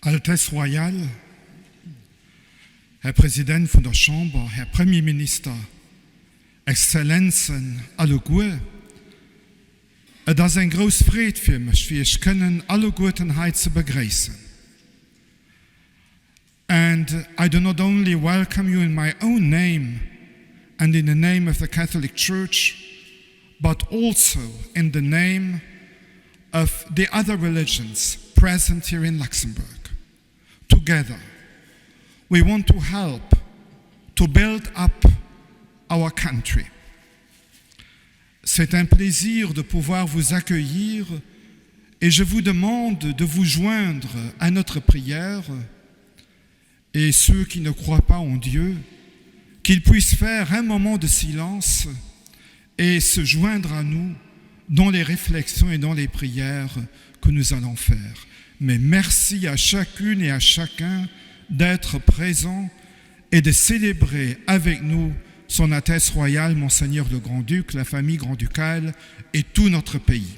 Altesse Royale, Här President vun der Chamber, Här Premierminister, Exzellenzen alleguer, et ass eng grouss Freed fir mech, fir Iech kënnen alleguerten hei ze begréissen. And I do not only welcome you in my own name and in the name of the Catholic Church, but also in the name of the other religions present here in Luxembourg. Together, we want to help to build up our country. C'est un plaisir de pouvoir vous accueillir et je vous demande de vous joindre à notre prière et ceux qui ne croient pas en Dieu, qu'ils puissent faire un moment de silence et se joindre à nous dans les réflexions et dans les prières que nous allons faire. Mais merci à chacune et à chacun d'être présent et de célébrer avec nous son Altesse royale, Monseigneur le Grand-Duc, la famille grand-ducale et tout notre pays.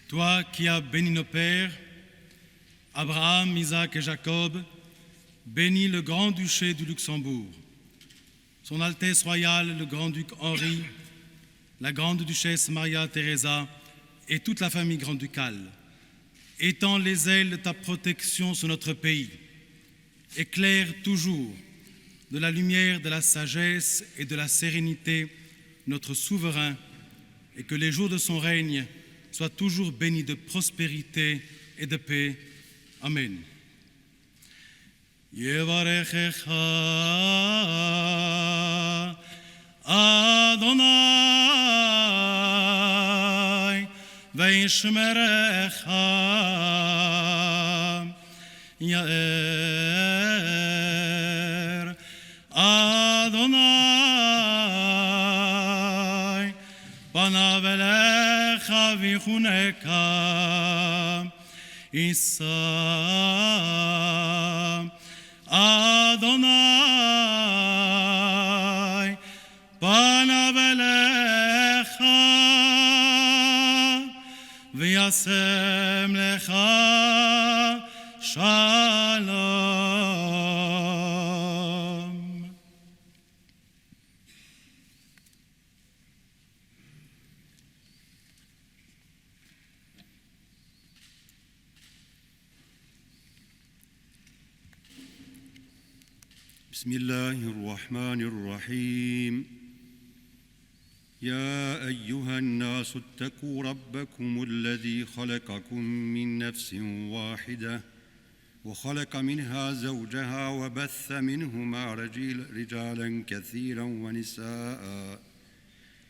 Toi qui as béni nos pères, Abraham, Isaac et Jacob, bénis le grand-duché du Luxembourg, son Altesse royale le grand-duc Henri, la grande-duchesse Maria Teresa et toute la famille grand-ducale. Étends les ailes de ta protection sur notre pays. Éclaire toujours de la lumière de la sagesse et de la sérénité notre souverain et que les jours de son règne soient toujours bénis de prospérité et de paix. Amen. Yevarechecha Adonai Veishmerecha Yaer Adonai Panav elecha vichuneka Issa Adonai Panav elecha V'yasem lecha Shalom. بسم الله الرحمن الرحيم يا أيها الناس اتقوا ربكم الذي خلقكم من نفس واحدة وخلق منها زوجها وبث منهما رجالا كثيرا ونساء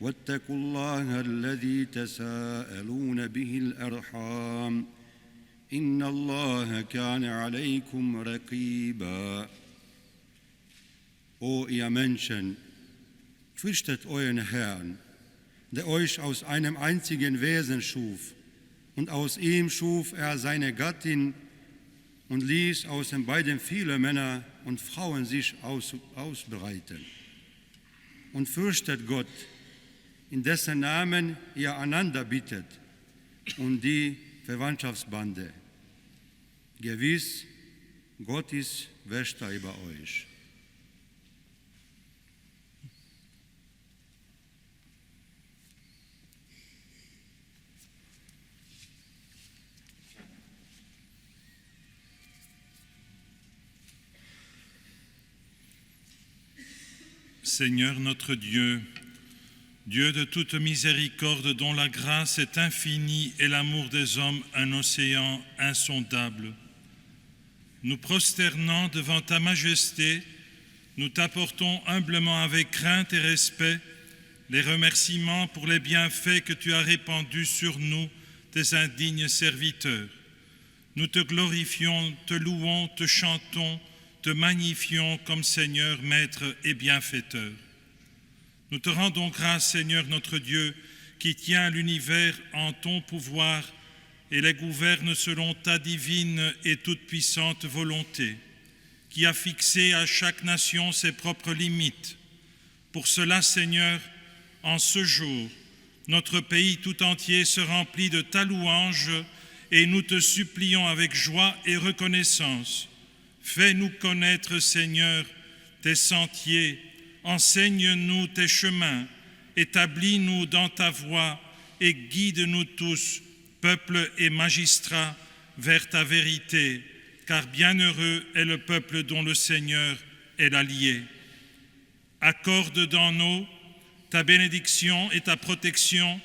واتقوا الله الذي تساءلون به الأرحام إن الله كان عليكم رقيبا O ihr Menschen, fürchtet euren Herrn, der euch aus einem einzigen Wesen schuf, und aus ihm schuf er seine Gattin und ließ aus den beiden viele Männer und Frauen sich aus, ausbreiten. Und fürchtet Gott, in dessen Namen ihr einander bittet, und die Verwandtschaftsbande. Gewiss, Gott ist Wächter über euch. Seigneur notre Dieu, Dieu de toute miséricorde dont la grâce est infinie et l'amour des hommes un océan insondable, nous prosternant devant ta majesté, nous t'apportons humblement avec crainte et respect les remerciements pour les bienfaits que tu as répandus sur nous, tes indignes serviteurs. Nous te glorifions, te louons, te chantons, te magnifions comme Seigneur, Maître et bienfaiteur. Nous te rendons grâce, Seigneur notre Dieu, qui tient l'univers en ton pouvoir et les gouverne selon ta divine et toute-puissante volonté, qui. qui a fixé à chaque nation ses propres limites. Pour cela, Seigneur, en ce jour, notre pays tout entier se remplit de ta louange et nous te supplions avec joie et reconnaissance. Fais-nous connaître, Seigneur, tes sentiers, enseigne-nous tes chemins, établis-nous dans ta voie et guide-nous tous, peuple et magistrats, vers ta vérité, car bienheureux est le peuple dont le Seigneur est l'allié. Accorde dans nous ta bénédiction et ta protection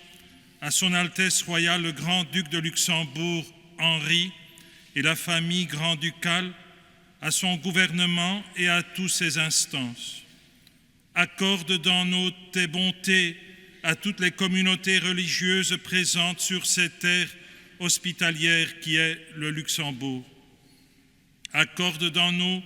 à son Altesse royale le Grand-Duc de Luxembourg, Henri, et la famille grand-ducale, à son gouvernement et à tous ses instances. Accorde dans nous tes bontés à toutes les communautés religieuses présentes sur cette terre hospitalière qui est le Luxembourg. Accorde dans nous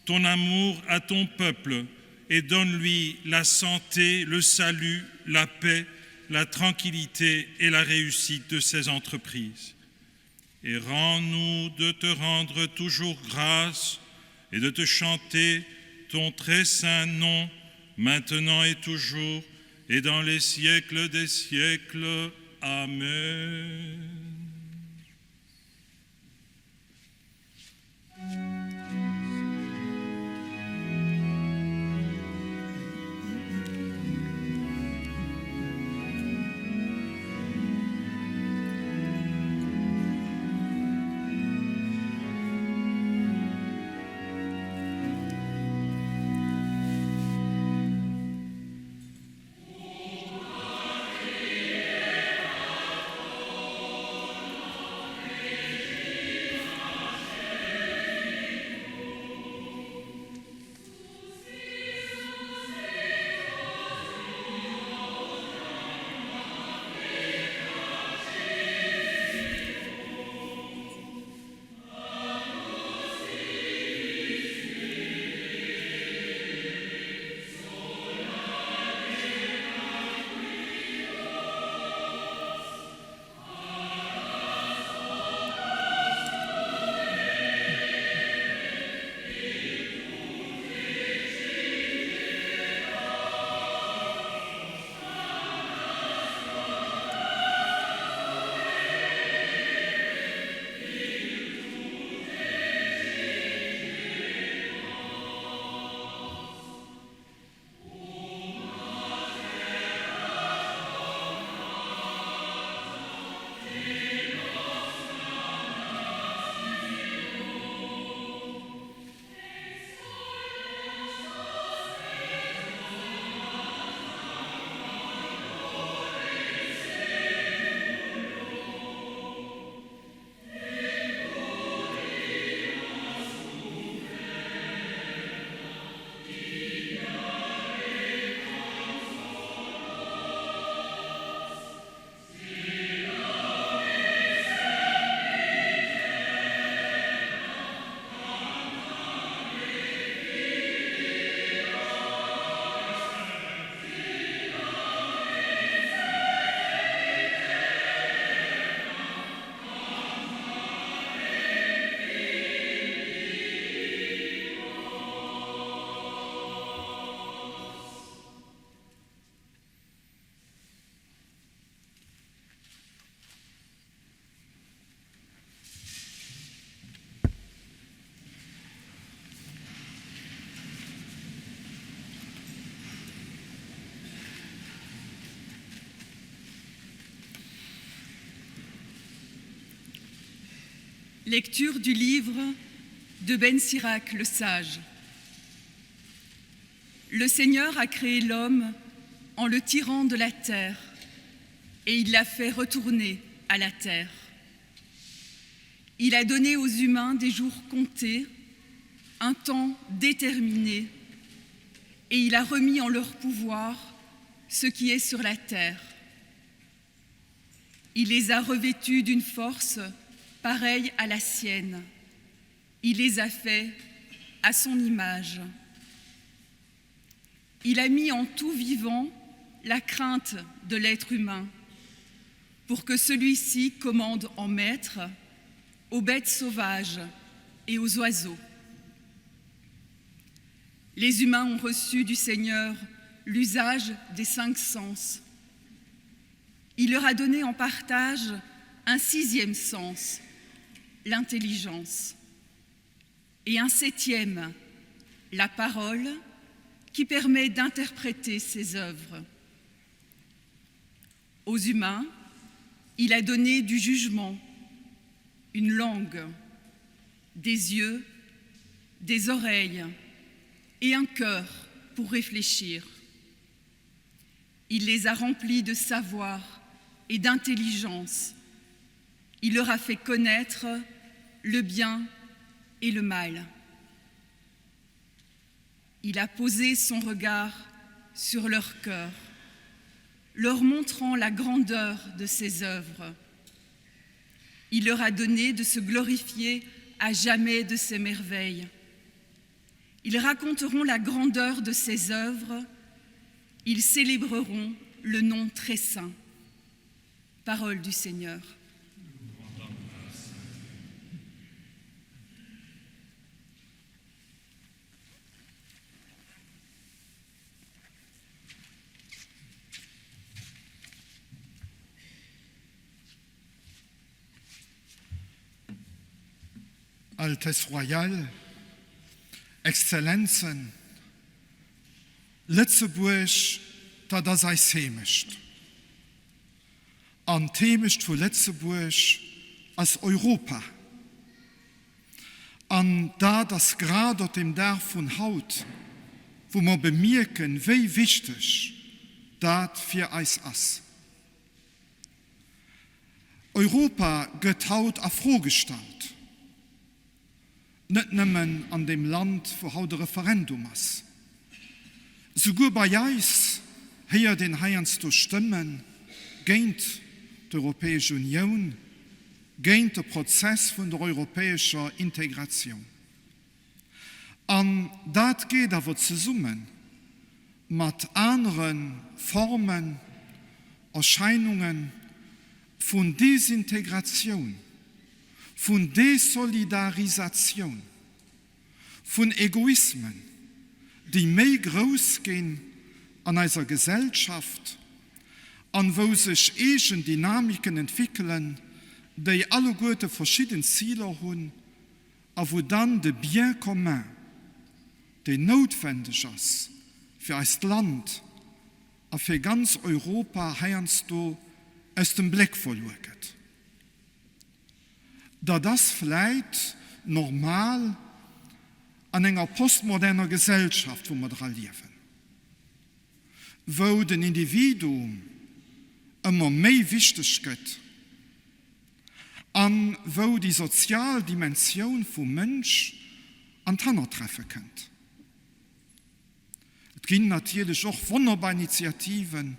ton amour à ton peuple et donne-lui la santé, le salut, la paix, la tranquillité et la réussite de ses entreprises. Et rends-nous de te rendre toujours grâce et de te chanter ton très saint nom, maintenant et toujours, et dans les siècles des siècles. Amen. Lecture du livre de Ben Sirac le sage. Le Seigneur a créé l'homme en le tirant de la terre et il l'a fait retourner à la terre. Il a donné aux humains des jours comptés, un temps déterminé, et il a remis en leur pouvoir ce qui est sur la terre. Il les a revêtus d'une force pareille à la sienne. Il les a faits à son image. Il a mis en tout vivant la crainte de l'être humain, pour que celui-ci commande en maître aux bêtes sauvages et aux oiseaux. Les humains ont reçu du Seigneur l'usage des cinq sens. Il leur a donné en partage un sixième sens, l'intelligence, et un septième, la parole, qui permet d'interpréter ses œuvres. Aux humains, il a donné du jugement, une langue, des yeux, des oreilles et un cœur pour réfléchir. Il les a remplis de savoir et d'intelligence. Il leur a fait connaître le bien et le mal. Il a posé son regard sur leur cœur, leur montrant la grandeur de ses œuvres. Il leur a donné de se glorifier à jamais de ses merveilles. Ils raconteront la grandeur de ses œuvres, ils célébreront le nom très saint. Parole du Seigneur. Altesse Royale, Exzellenzen, Lëtzebuerg, dat ass eis Heemecht. An d'Heemecht vu Lëtzebuerg ass Europa. An dat ass grad op dem Dag vun haut, wou mer bemierken, wéi wichteg dat fir eis ass. Europa gëtt haut a Fro gestallt, net nëmmen an deem Land, wou haut e Referendum ass. Souguer bei eis héiert een heiansdo Stëmme géint d'Europäesch Unioun, géint de Prozess vun der europäescher Integratioun. An dat geet awer zesumme mat anere Formen, Erscheinunge vun Desintegratioun, vun Desolidarisatioun, vun Egoismen, déi méi grouss ginn an eiser Gesellschaft an wou sech eegen Dynamiken entwéckelen, déi alleguerte verschidden Ziler hunn a wou dann de Bien commun, deen noutwendeg ass fir eist Land a fir ganz Europa, heiansdo aus dem Bléck verluer gëtt. Dat ass vläit normal an enger postmoderner Gesellschaft, wou mer dra liewen, wou den Individuum ëmmer méi wichteg gëtt an wou déi sozial Dimensioun vum Mënsch an d'Hannertreffe kënnt. Et ginn natierlech och wonnerbar Initiativen,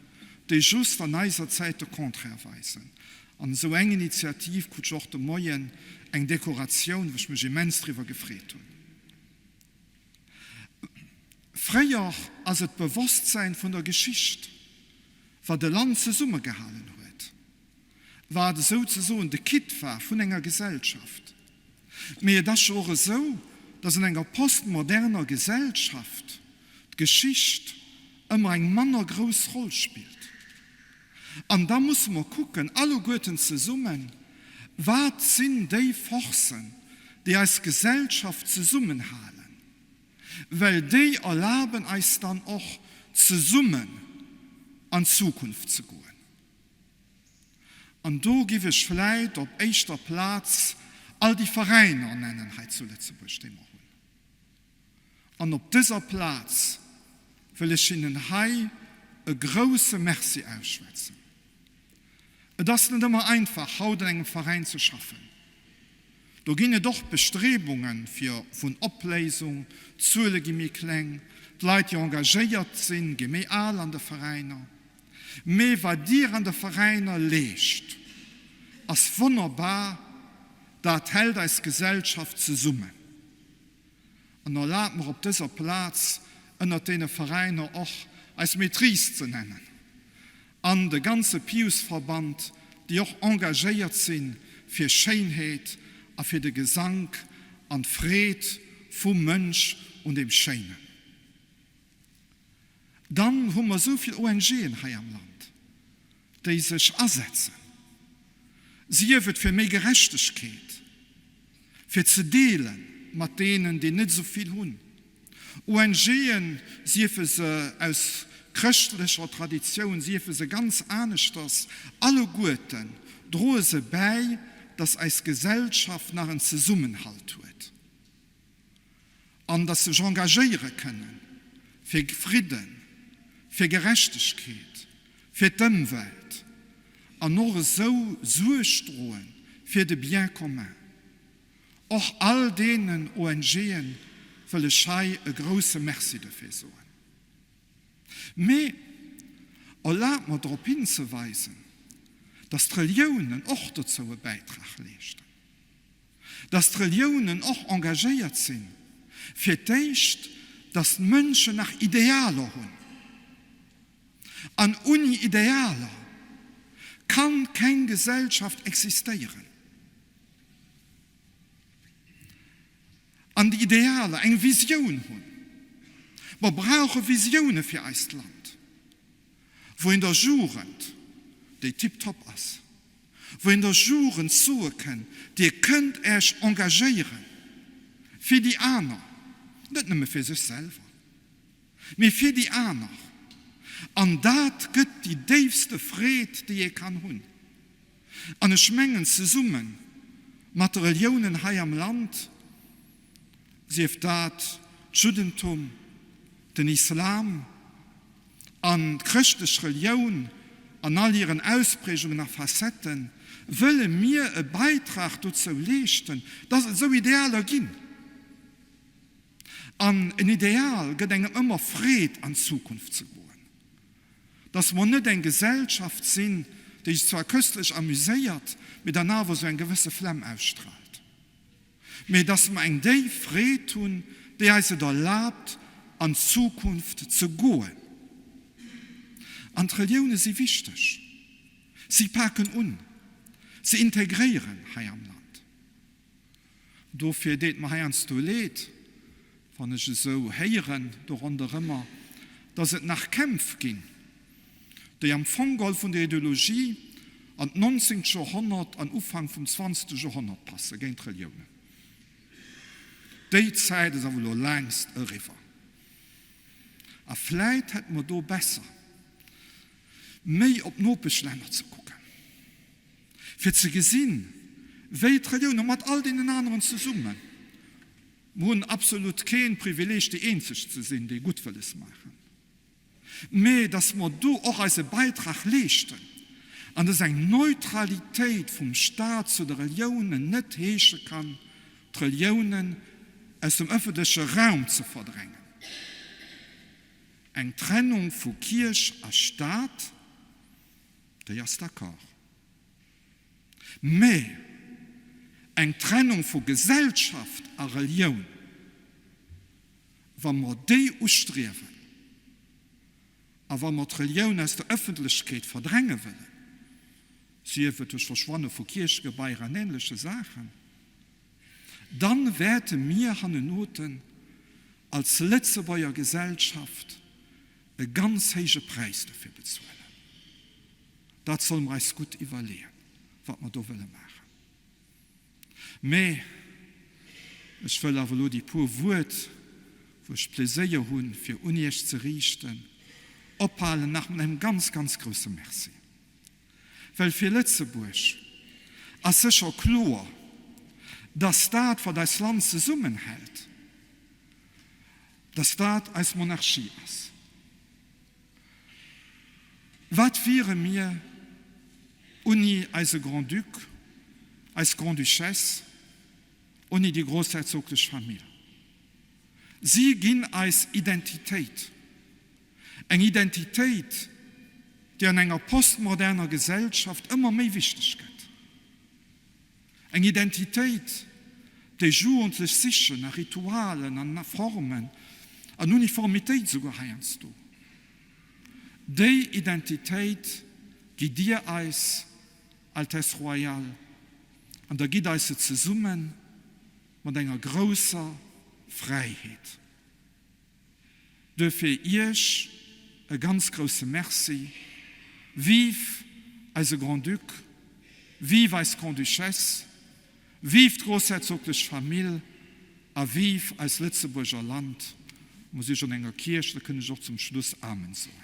déi just an eiser Zäit de Contraire weisen. An esou eng Initiativ krut ech och de Moien, eng Dekoratioun, wou ech mech immens driwwer gefreet hunn. Fréier ass et d'Bewosstsäin vun der Geschicht, wat e Land zesummegehalen huet, wat esouzesoen de Kitt war vun enger Gesellschaft. Mee et ass jo och esou, dass an enger postmoderner Gesellschaft d'Geschicht ëmmer eng manner grouss Roll spillt. An da musse mer kucken, alleguerten zesummen, Wat sinn déi Forcen, déi eis Gesellschaft zesummenhalen? Well déi erlaben eis dann och, zesummen an d'Zukunft ze goen. An do giff ech vläit op éischter Plaz all déi Veräiner nennen hei zu Lëtzebuerg, déi mer hunn. An op dëser Plaz wëll ech hinnen hei e grouse Merci ausschwätzen. Et ass net ëmmer einfach, haut an engem Veräin ze schaffen. Do ginn et och Bestrebunge fir vun Opléisung, d'Zuele gi méi kleng, d'Leit, déi engagéiert sinn, gi méi al an de Veräiner. Mee wat Dir an de Veräiner leescht, ass wonnerbar, dat hält eis Gesellschaft zesummen. An erlaabt mer op dëser Plaz ënnert deene Veräiner och eis Maîtrise ze nennen an de ganze Piusverband, déi och engagéiert si fir Schéinheet a fir de Gesank an d'Freed vum Mënsch un dem Schéinen. Dann hu mer esou vill ONGen hei am Land, déi sech asetzen, sief et fir méi Gerechtegkeet, fir ze deele mat deenen, déi net esou vill hunn, ONGen, siefe se aus chrëschtlecher Traditioun, siefe se ganz aneschters, alleguerten droe se bäi, dass eis Gesellschaft nach en Zesummenhalt huet. An datt sech engagéiere kënne fir Fridden, fir Gerechtegkeet, fir d'Ëmwelt an och esou Suerg droe fir de Bien commun. Och all deenen ONGe wëll ech hei e grouse Merci dofir soen. Mee erlaabt mer drop hinzeweisen, datt d'Reliounen och dozou e Bäitrag leeschten. Dass d'Reliounen och engagéiert sinn, fir d'éischt, dass d'Mënschen nach Idealer hunn. An unni Idealer kann keng Gesellschaft existéieren. An déi Idealer, eng Visioun hunn. Mer brauche Visioune fir eist Land, wou een der Jugend, déi tiptop ass, wou een der Jugend soe kënn, Dir kënnt Äech engagéiere fir déi aner, net nëmme fir sech selwer, mee fir déi aner. An dat gëtt déi déifste Freed, déi ee kann hunn. An ech mengen, zesumme mat de Reliounen hei am Land, sief dat d'Juddentum, den Islam, An d'chrëschtlech Relioun an all hiren Ausprägungen a Facetten, wëlle mir e Beitrag dozou leeschten, dass et esou Idealer ginn. An en Ideal gëtt engem ëmmer Freed an d'Zukunft ze goen. Dass mer net eng Gesellschaft sinn, déi sech zwar köstlech amuséiert, mee dann awer esou eng gewësse Flemm ausstraalt. Mee dass mer eng déif Freed hunn, déi eis et erlaabt, an d'Zukunft ze goen. An d'Relioune si wichteg. Si paken un. Se integréieren hei am Land. Dofir deet mer heiansdo leed, wann ech esou héieren do ronderëmmer, dass et nach Kämpf ginn, déi am Fong geholl vun der Ideologie an d'nonzéngt Joerhonnert an Ufank vum zwanzegste Joerhonnert passe géint d'Reliounen. Déi Zäit ass awer elo längst eriwwer. A vläit hätte mer do besser, méi op d'Nopeschlänner ze kucken, fir ze gesinn, wéi d'Reliounen mat all deenen aneren zesummen, mer hunn absolut keen Privileeg déi eenzeg ze sinn, déi gutt wëlles maachen, mä dass mer do och eise Beitrag leeschten an dass eng Neutralitéit vum Stat zu de Reliounen net heesche kann, d'Reliounen aus dem öffentleche Raum ze verdrängen. Eng Trennung vu Kierch a Stat, déi ass d'accord, mä eng Trennung vu Gesellschaft a Relioun, Wa mer déi ustriewen a wa mer d'Relioun aus der Ëffentlechkeet verdränge wëllen, sief et duerch Verschwanne vu Kierchegebaier an ähnleche Saachen, dann wäerte mir hannenoten als Lëtzebuerger Gesellschaft e ganz héije Präis dofir bezuelen. Dat solle mer eis gutt iwwerleeën, wat mer do wëlle maachen. Mä ech wëll awer elo déi puer Wuert, wou ech d'Pléséier hunn, fir un Iech ze riichten, ophalen nach mat engem ganz, ganz grousse Merci. Well fir Lëtzebuerg ass sécher kloer, dass dat, wat eist Land zesummenhält, dass dat eis Monarchie ass. Wat wiere mir unni eise Grand-Duc, eis Grande-Duchesse, unni déi groussherzoglech Famill? Si ginn eis Identitéit, eng Identitéit, déi an enger postmoderner Gesellschaft ëmmer méi wichteg gëtt. Eng Identitéit, déi Jugendlech sichen a Ritualen an a Formen, an Uniformitéit esouguer heiansdo. Déi Identitéit gitt Dir eis, Altesse Royale, an Der gitt eis se zesumme mat enger grousser Fräiheet. Duerfir Iech. e ganz grousse Merci. Vive eise Grand-Duc, vive eis Grand-Duchesse, vive d'groussherzoglech Famill a vive eist Lëtzebuerger Land. Mer si schonn enger Kierch, da kënn ech och zum Schluss Amen soen.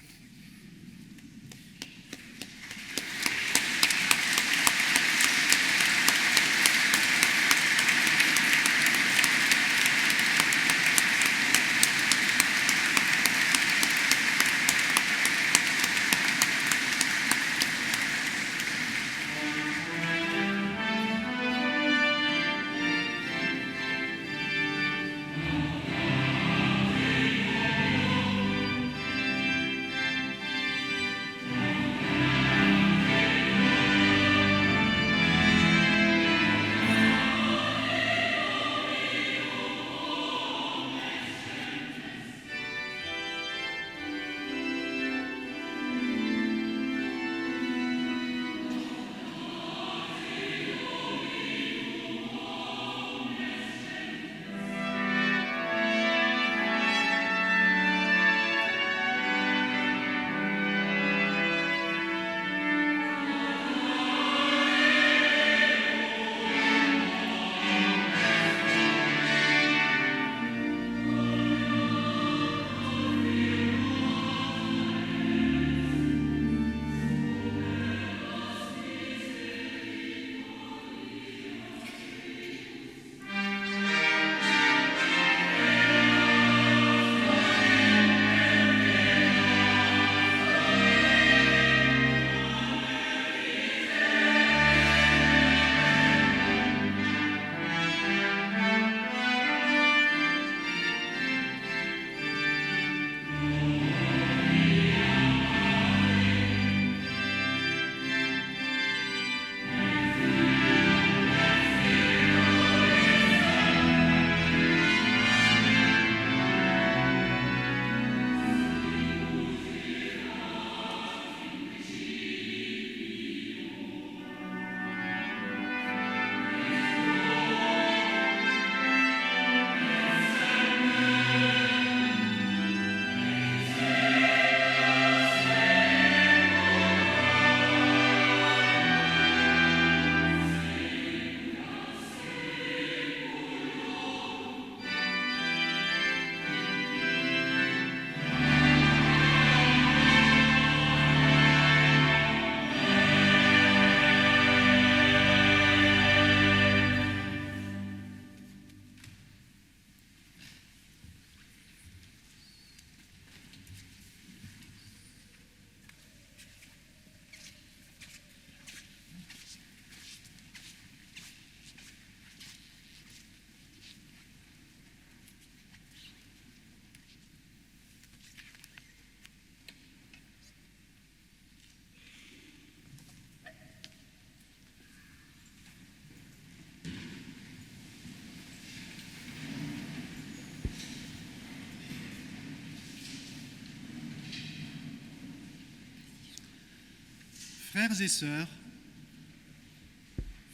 Frères et sœurs,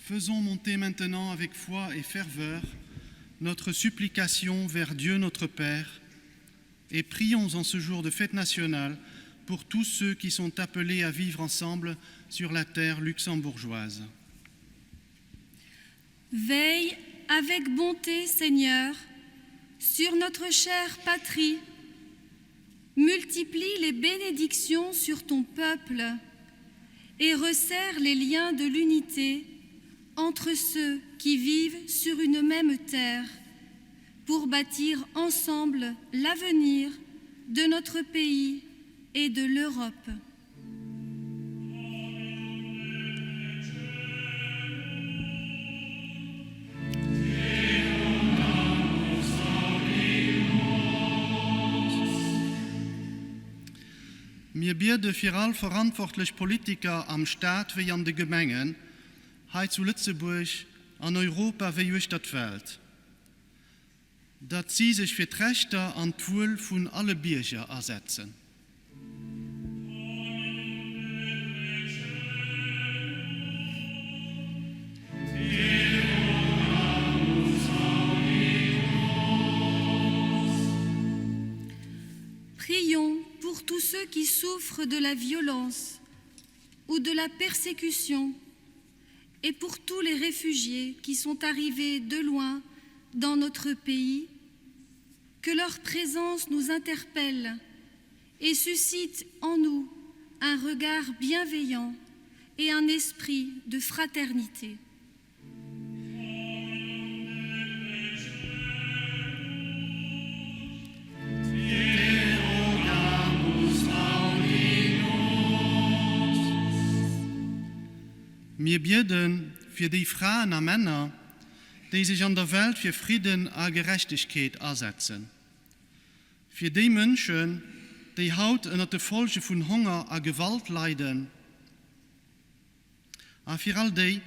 faisons monter maintenant avec foi et ferveur notre supplication vers Dieu notre Père et prions en ce jour de fête nationale pour tous ceux qui sont appelés à vivre ensemble sur la terre luxembourgeoise. Veille avec bonté, Seigneur, sur notre chère patrie. Multiplie les bénédictions sur ton peuple et resserre les liens de l'unité entre ceux qui vivent sur une même terre pour bâtir ensemble l'avenir de notre pays et de l'Europe. Mir biede fir all verantwortlech Politiker am Staat wéi an de Gemengen, hei zu Lëtzebuerg, an Europa wéi uechter d'Welt, datt si sech fir d'Rechter an d'Wuel vun alle Bierger asetzen. Prions pour tous ceux qui. souffrent de la violence ou de la persécution et pour tous les réfugiés qui sont arrivés de loin dans notre pays, que leur présence nous interpelle et suscite en nous un regard bienveillant et un esprit de fraternité. Mir biede fir déi Fraen a Männer, déi sech an der Welt fir Fridden a Gerechtegkeet asetzen, fir déi Mënschen, déi haut ënnert de Folge vun Honger a Gewalt leiden, a fir all déi,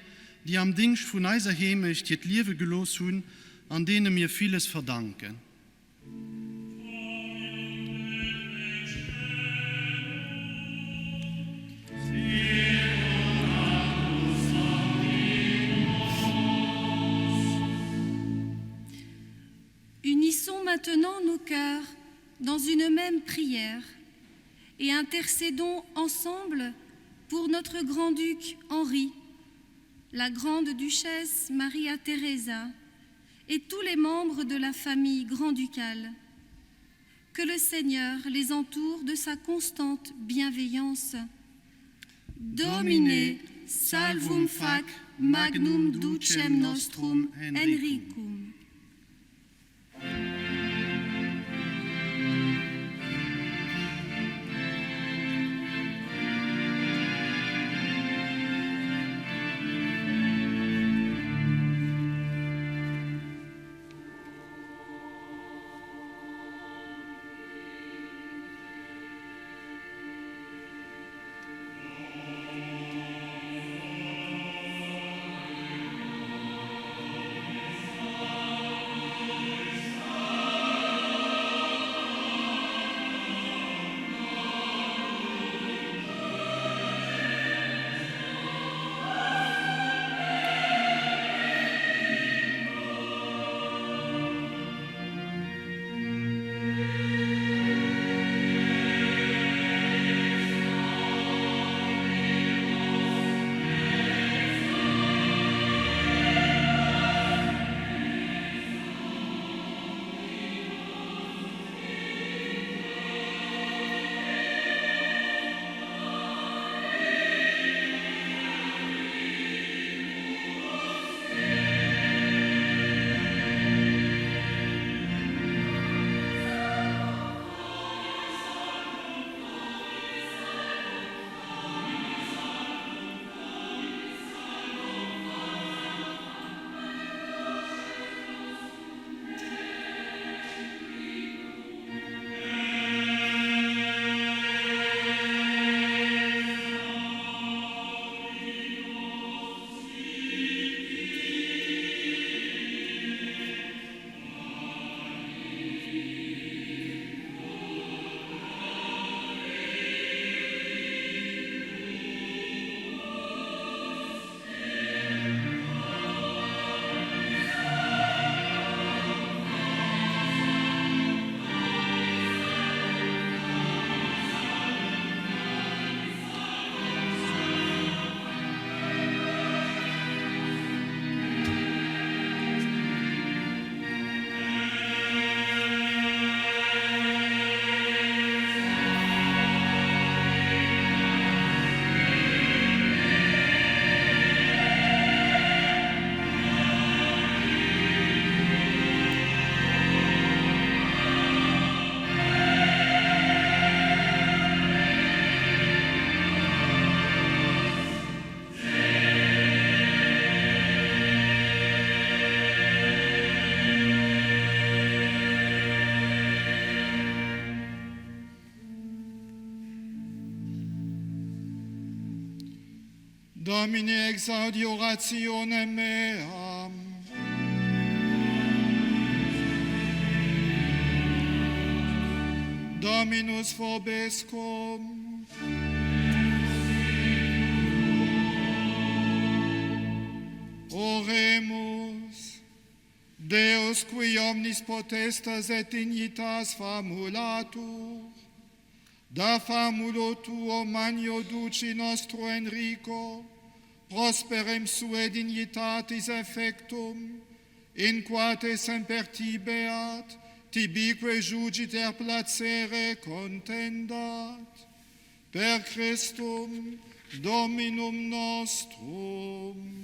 déi am Dingscht vun eiser Heemecht hiert Liewe gelooss hunn an deene mir villes verdanken. Unissons maintenant nos cœurs dans une même prière et intercédons ensemble pour notre grand-duc Henri, la grande duchesse Maria Teresa et tous les membres de la famille grand-ducale. Que le Seigneur les entoure de sa constante bienveillance. Domine, salvum fac magnum ducem nostrum Henricum. Domine exaudi orationem meam. Dominus vobiscum. Oremus. Deus qui omnis potestas et dignitas famulatur. Da famulo tuo magno duci nostro Enrico, prosperem sue dignitatis effectum, in qua te semper tibeat, tibique jugiter placere contendat. Per Christum Dominum nostrum.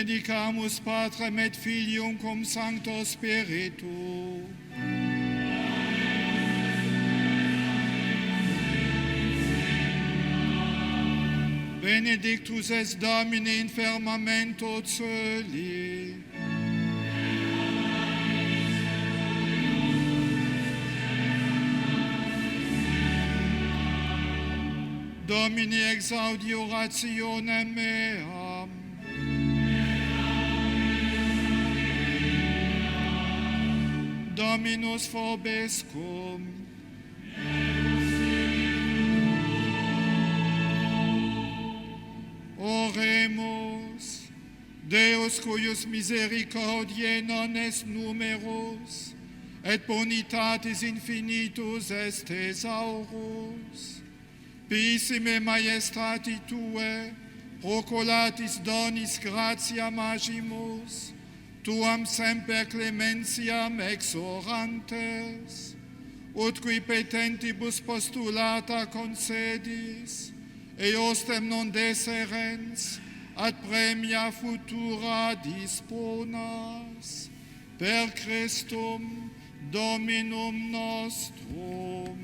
Benedicamus Patrem et Filium cum Sancto Spiritu. Benedictus es Domine in firmamento coeli. Domine exaudi orationem meam. Dominus vobiscum. Oremus. Deus cuius misericordiae non est numerus, et bonitatis infinitus est thesaurus. Piissime majestati Tuae, proculatis donis gratiam agimus, Tuam semper clementiam exorantes, ut qui petentibus postulata concedis, eosdem non deserens, ad premia futura disponas, per Christum Dominum nostrum.